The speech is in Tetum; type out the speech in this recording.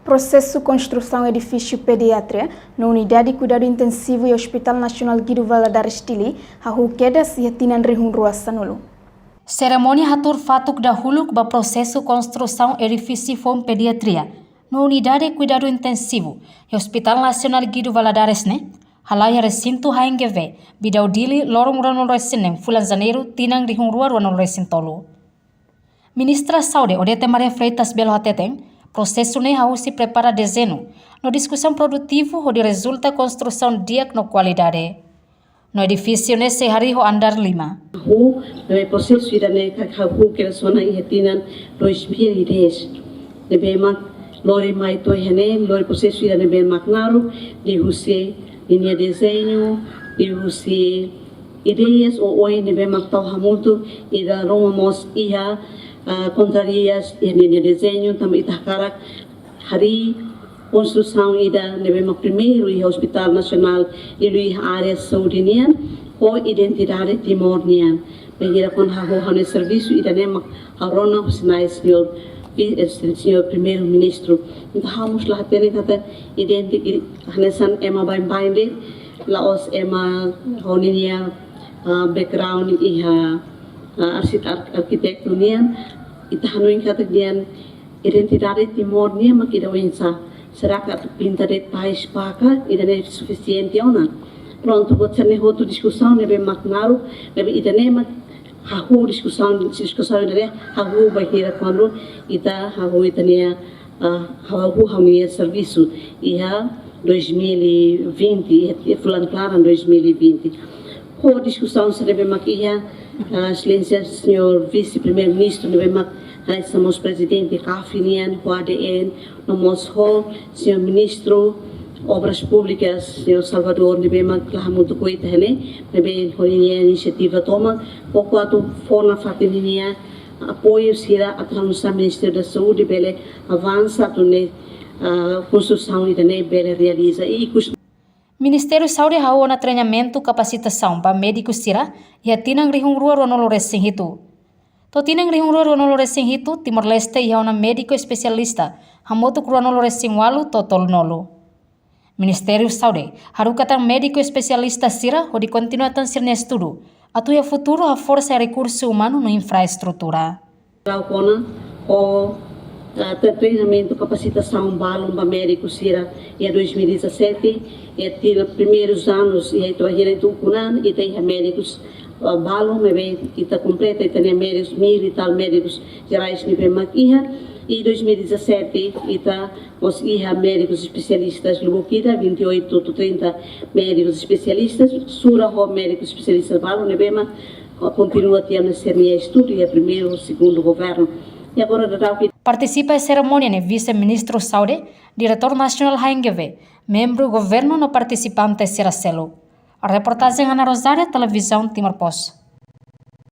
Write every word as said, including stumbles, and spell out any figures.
Prosesu konstrusaun edifísiu pediatria no unidade kuidadu intensivu iha Hospital Nasionál Guido Valadares Dili hahú kedas iha tinan rihun rua sanulu. Serimónia hatuur fatuk dahuluk ba prosesu konstrusaun edifísiu foun pediatria no unidade kuidadu intensivu iha Hospital Nasionál Guido Valadares ne'e hala'o iha resintu H N G V Bidau Dili, loron ruanulu-resin-neen fulan Janeiru tinan rihun rua ruanulu-resin-tolu. Ministra Saúde Odete Maria Freitas Belo hateten, prosesu ne'e hahú husi prepara dezeñu no diskusaun produtivu hodi rezulta konstrusaun di'ak no kualidade. No edifísiu ne'e sei harii ho andár lima. Hahú, eh, prosesu ida-ne'e ka, hahú kedas ona iha tinan dois mil e dez. Ne'ebé mak lori mai to'o iha ne'e, lori prosesu ida ne'ebé mak naruk, liuhusi ninia dezeñu, liuhusi ideias oioin ne'ebé mak tau hamutuk, ida ruma mós iha, ah, kontrarias iha ninia dezeñu, tanba ita hakarak harii konstrusaun ida ne'ebé mak primeiru iha Hospital Nasionál, liuliu iha área saúde nian, ho identidade Timor nian. Bainhira kuandu hahú ha'u-nia servisu ida-ne'e mak ha'u rona husi na'in señór, eh, señór Primeiru-Ministru. Entaun ha'u mós la hatene katak idéntiku hanesan ema baibain de'it, la'ós ema ho ninia, ah, background iha, ah, arsit-, ar-, arkitektu nian, ita hanoin katak nian identidade Timor nian mak ida oinsá. Será katak pinta de'it pais paka, ida-ne'e sufisiente ona? Prontu, buat sira-ne'e hotu diskusaun ne'ebé mak naruk, ne'ebé ida-ne'e mak hahú diskusaun, diskusaun ida-ne'e hahú bainhira kuandu ita hahú ita-nia, ah, hahú ha'u-nia servisu iha dois mil e vinte, iha fulan klaran dois mil e vinte. Ho diskusaun sira ne'ebé mak iha, ah, Exelénsia Señór Vise-Primeiru-Ministru ne'ebé mak hanesan mós Prezidente CAFI nian, ho ADN, no mós ho Señór Ministru Obras Públikas, Señór Salvador, ne'ebé mak la hamutuk ho ita iha ne'e, ne'ebé ho ninia inisiativa tomak, ho kuandu fó nafatin ninia apoiu sira atu nu'udar Ministériu da Saúde bele avansa atu nune'e, ah, konstrusaun ida-ne'e bele realiza. I kus- Ministériu Saúde hahú ona treinamentu kapasitasaun ba médiku sira iha tinan rihun rua ruanulu-resin-hitu. To'o tinan rihun rua ruanulu-resin-hitu, Timor-Leste iha ona médiku espesialista hamutuk ruanulu-resin-ualu to'o tolunulu. Ministériu Saúde haruka tan médiku espesialista sira hodi kontinua tan sira-nia estudu atu iha futuru haforsa rekursu umanu no infraestrutura. Rau kona ho, ah, tre-, treinamentu kapasitasaun balun ba médiku sira iha dois mil e dezassete, iha tinan primeirus anus, iha ita bainhira ita ukun an, ita iha médikus, ah, balun, ne'ebé ita kompleta ita-nia médikus, mil e tal médikus jerais ne'ebé mak iha, i dois mil e dezassete ita mós iha médikus espesialistas lubuk ida, vinte e oito to'o trinta médikus espesialistas, sura ho médikus espesialistas balun ne'ebé mak kontinua tiha ona sira-nia estudu iha primeiru, segundu governu. I agora daudaun ita. Partisipa iha serimónia ne'e Vise-Ministru Saúde, Diretór Nasionál H N G V, membru governu no partisipante sira seluk. Reportajen Ana Rosária, Televizaun Timor Post.